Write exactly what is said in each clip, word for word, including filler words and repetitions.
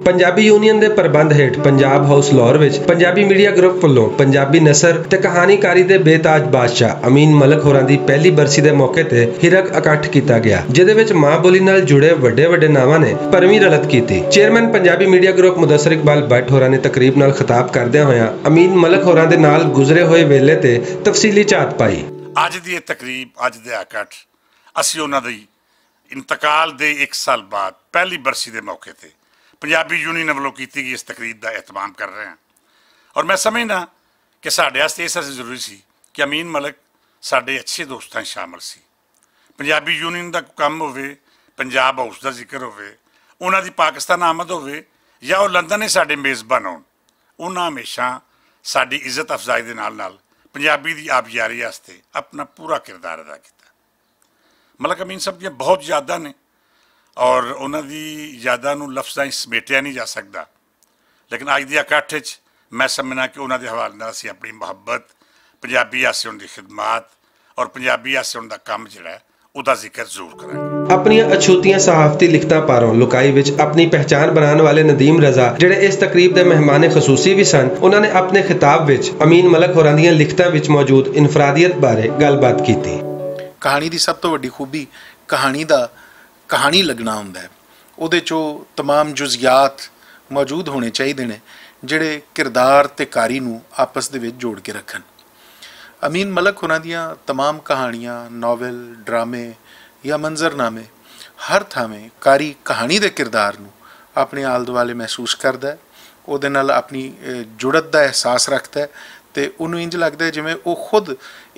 پنجابی یونین دے پربند ہیٹھ پنجاب ہاؤس لاہور وچ Punjabi media group ولوں پنجابی نثر تے کہانی کاری دے بے تاج بادشاہ امین ملک ہوراں دی پہلی برسی دے موقع تے ہرک اکٹھ کیتا گیا، جدے وچ ماں بولی نال جڑے وڈے وڈے ناواں نے پرویں رلت کیتی۔ چیئرمین پنجابی میڈیا گروپ مدثر اقبال بٹ ہوراں نے تقریب نال خطاب کردیاں ہویاں امین ملک ہوراں دے نال گزرے ہوئے ویلے تے تفصیلی جھات پائی۔ اج دی یہ تقریب، اج دے اکٹھ، اسی انہاں دی انتقال دے ایک سال بعد پہلی برسی دے موقع تے پنجابی یونین ولوں کیتی گئی اس تقریب دا اہتمام کر رہے ہیں۔ اور میں سمجھنا کہ ساڈے واسطے اس واسطے ضروری سی کہ امین ملک ساڈے اچھے دوستاں شامل سی۔ پنجابی یونین دا کم ہووے، پنجاب ہاؤس دا ذکر ہووے، انہاں دی پاکستان آمد ہووے، یا او لندن نے ساڈے میزبان ہون، انہاں ہمیشہ ساڈی عزت افزائی دے نال نال پنجابی دی آبیاری واسطے اپنا پورا کردار ادا کیتا۔ ملک امین صاحب دیاں بہت یاداں نے، اور انہاں دی یاداں نوں لفظاں وچ سمیٹیا نہیں جا سکدا۔ لیکن اج دی اکٹھ وچ میں سمجھنا کہ انہاں دے حوالے نال اسی اپنی محبت، پنجابی آسے ان دی خدمات اور پنجابی آسے ان دا کم جڑا ہے، ادا ذکر ضرور کریں۔ اپنیاں اچھوتیاں صحافتی لکھتاں پاروں لکائی وچ اپنی پہچان بنان والے ندیم رضا، جڑے اس تقریب دے مہمان خصوصی وی سن، انہاں نے اپنے خطاب وچ امین ملک ہوراں دیاں لکھتاں وچ موجود انفرادیت بارے گل بات کیتی۔ کہانی دی سب توں وڈی خوبی کہانی دا کہانی لگنا ہوندا ہے۔ اودے چوں تمام جزیات موجود ہونے چاہیدے نے، جڑے کردار تے قاری نوں آپس دے وچ جوڑ کے رکھن۔ امین ملک ہوراں دیاں تمام کہانیاں، ناول، ڈرامے یا منظرنامے، ہر تھاویں قاری کہانی دے کردار نوں اپنے آل دوالے محسوس کردا ہے، اودے نال اپنی جڑت دا احساس رکھدا ہے، تے انہوں انج لگدا ہے جویں او خود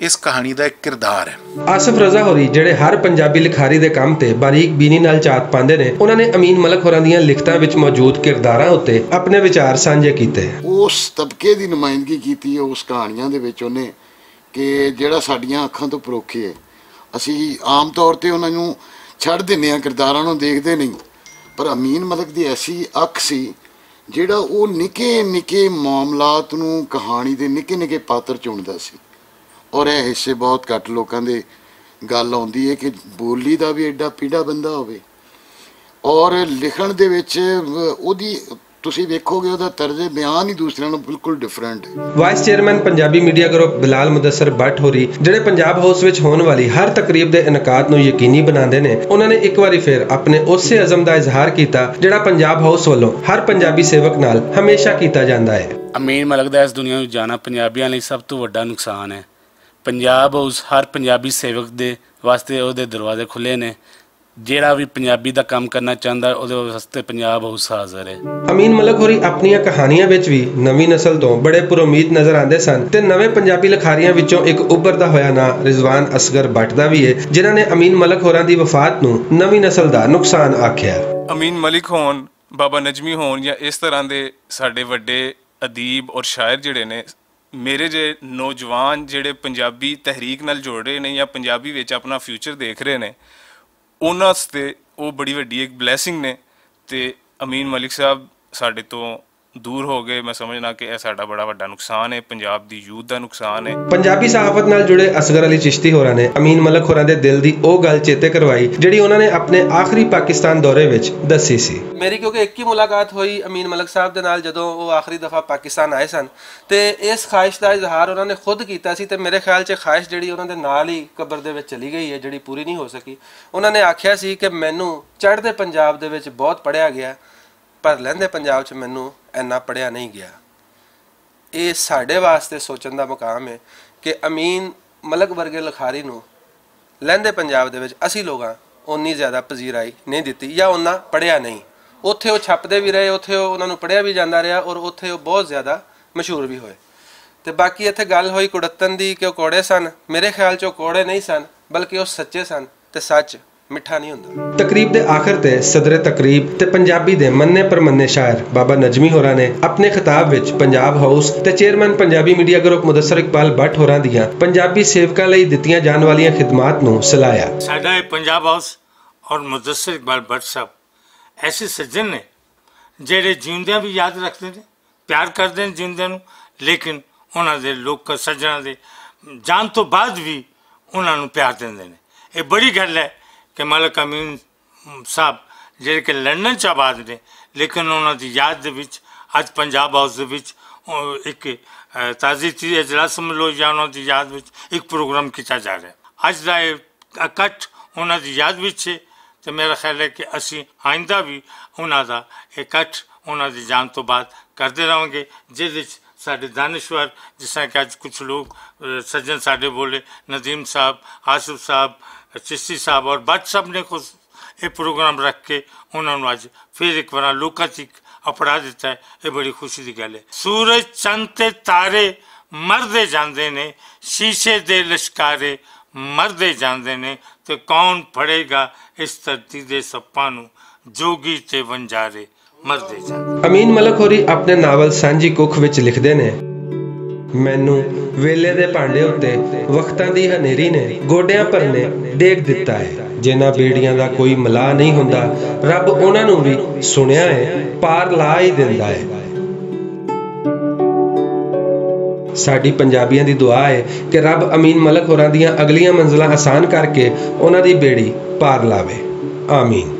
اس کہانی دا ایک کردار ہے۔ آصف رضا ہوری جڑے ہر پنجابی لکھاری دے کم تے باریک بینی نال چات پاندے نے، انہاں نے امین ملک ہوراں دیاں لکھتاں وچ موجود کرداراں اتے اپنے وچار سانجھے کیتے۔ اس طبقے دی نمائندگی کیتی ہے اس کہانیاں دے وچ انہیں کہ جڑا ساڈیاں اکھاں توں پروکھے ہے۔ اسی عام طور تے انہاں نوں چھڈ دنے آں، کرداراں نوں دیکھدے نہیں، پر امین ملک دی ایسی اکھ سی جڑا او نکے نکے معاملات نوں کہانی دے نکے نکے پاتر چندا سی۔ اور اے حصے بہت گھٹ لوکاں دے گل آندی ہے کہ بولی دا وی ایڈا پیڑا بندہ ہووے اور لکھن دے وچ اودی، تسی ویکھو گے، اودی طرز بیان ہی دوسریاں نوں بالکل ڈفرنٹ ہے۔ Vice chairman Punjabi media group Bilal Mudassar Butt ہوری جڑے پنجاب ہاؤس وچ ہون والی ہر تقریب دے انعقاد نوں یقینی بناندے نے، انہاں نے اک واری فیر اپنے اوسے عزم دا اظہار کیتا جڑا پنجاب ہاؤس ولوں ہر پنجابی سیوک نال ہمیشہ کیتا جاندا ہے۔ امین ملک دا اس دنیا نوں جانا پنجابیاں لئی سب توں وڈا نقصان ہے۔ پنجاب ہاؤس ہر پنجابی سیوک دے واسطے اودے دروازے کھلے نے۔ جیہڑا وی پنجابی دا کم کرنا چاہندا ہے اودے واسطے پنجاب ہاؤس حاضر ہے۔ امین ملک ہوری اپنیاں کہانیاں وچ وی نویں نسل توں بڑے پرامید نظر آندے سن تے نویں پنجابی لکھاریاں وچوں اک ابھردا ہویا ناں رضوان اصغر بٹ دا وی ہے، جنہاں نے امین ملک ہوراں دی وفات نوں نویں نسل دا نقصان آکھیا۔ امین ملک ہون، بابا نجمی ہون یا اس طرح دے ساڈے وڈے ادیب اور شاعر جڑے نے، میرے جے نوجوان جڑے پنجابی تحریک نال جوڑ رہے نے یا پنجابی وچ اپنا فیوچر دیکھ رہے نے، انہاں واسطے او بڑی وڈی ایک بلیسنگ نے۔ تے امین ملک صاحب ساڈے تو دور ہو گئے، میں سمجھنا کہ اے ساڈا بڑا وڈا نقصان ہے، پنجاب دی یوتھ دا نقصان ہے۔ پنجابی صحافت نال جڑے اصغر علی چشتی ہوراں نے امین ملک ہوراں دے دل دی او گل چیتے کروائی جڑی انہاں نے اپنے آخری پاکستان دورے وچ دسی سی۔ میری کیونکہ ایک ہی ملاقات ہوئی امین ملک صاحب دے نال جدوں او آخری دفعہ پاکستان آئے سن، تے اس خواہش دا اظہار انہاں نے خود کیتا سی، تے میرے خیال چ خواہش جڑی انہاں دے نال ہی قبر دے وچ چلی گئی ہے، جڑی پوری نہیں ہو سکی۔ انہاں نے آکھیا سی کہ مینوں چڑھدے پنجاب دے وچ بہت پڑھیا گیا، پر لہندے پنجاب چ مینوں اینا پڑھیا نہیں گیا۔ ایہہ ساڈے واسطے سوچن دا مقام ہے کہ امین ملک ورگے لکھاری نوں لہندے پنجاب دے وچ اسی لوگاں اونی زیادہ پذیرائی نہیں دتی یا اونا پڑھیا نہیں۔ اوتھے او چھپدے وی رہے، اوتھے او انہاں نوں پڑھیا وی جاندا رہیا اور اوتھے او بہت زیادہ مشہور وی ہوئے۔ تے باقی اتھے گل ہوئی کڑتن دی کہ او کوڑے سن۔ میرے خیال چ او کوڑے نہیں سن، بلکہ او سچے سن۔ تے سچ مٹھا نہیں ہوندا۔ تقریب دے آخر تے صدر تقریب تے پنجابی دے منے پرمنے شاعر بابا نجمی ہوراں نے اپنے خطاب وچ پنجاب ہاؤس تے چیئرمین پنجابی میڈیا گروپ مدثر اقبال بٹ ہوراں دیاں پنجابی سیوکاں لئی دتیاں جان والیاں خدمات نوں سلایا۔ ساڈا اے پنجاب ہاؤس اور مدثر اقبال بٹ صاحب ایسے سجن نے جہڑے جیوندیاں بھی یاد رکھتے نے، پیار کردے نے جیوندیاں نوں، لیکن انہاں دے لوک سجناں دے جان تو بعد بھی انہاں نوں پیار دیندے نے۔ اے بڑی گل ہے کہ ملک امین صاحب جہڑے کہ لندن چ آباد نے، لیکن انہاں دی یاد دے وچ اج پنجاب ہاؤس دے وچ، او، ایک، اے، تعزیتی اجلاس ملو یا انہاں دی یاد وچ ایک پروگرام کیتا جا رہا ہے۔ اج دا یہ اکٹھ انہاں دی یاد وچ ہے، تے میرا خیال ہے کہ اسی آئندہ بھی انہاں دا اکٹھ انہاں دی جان تو بعد کردے رہوں گے، جس وچ ساڈے دانشور، جس طرح کہ اج کچھ لوگ، اے، سجن ساڈے بولے، ندیم صاحب، آصف صاحب، چشتی صاحب اور بٹ صاحب نے خود یہ پروگرام رکھ کے انہاں نوں اج پھر ایک وار لوکاں تک اپڑا دیتا ہے۔ یہ بڑی خوشی دی گل ہے۔ سورج، چند تے تارے مردے جاندے نے، شیشے دے لشکارے مردے جاندے نے، تے کون پھڑے گا اس دھرتی دے سپاں نوں؟ جوگی تے ونجارے مردے جاندے۔ امین ملک ہوری اپنے ناول سانجھی ککھ وچ لکھدے نے، مینوں ویلے دے پانڈے اُتے وقتاں دی ہنیری نے گوڈیاں پرنے ڈیگ دتا ہے۔ جنہاں بیڑیاں دا کوئی ملاح نہیں ہوندا، رب انہاں نوں وی سنیا ہے، پار لا ہی دیندا ہے۔ ساڈی پنجابیاں دی دعا ہے کہ رب امین ملک ہوراں دیاں اگلیاں منزلاں آسان کر کے انہاں دی بیڑی پار لاوے۔ آمین۔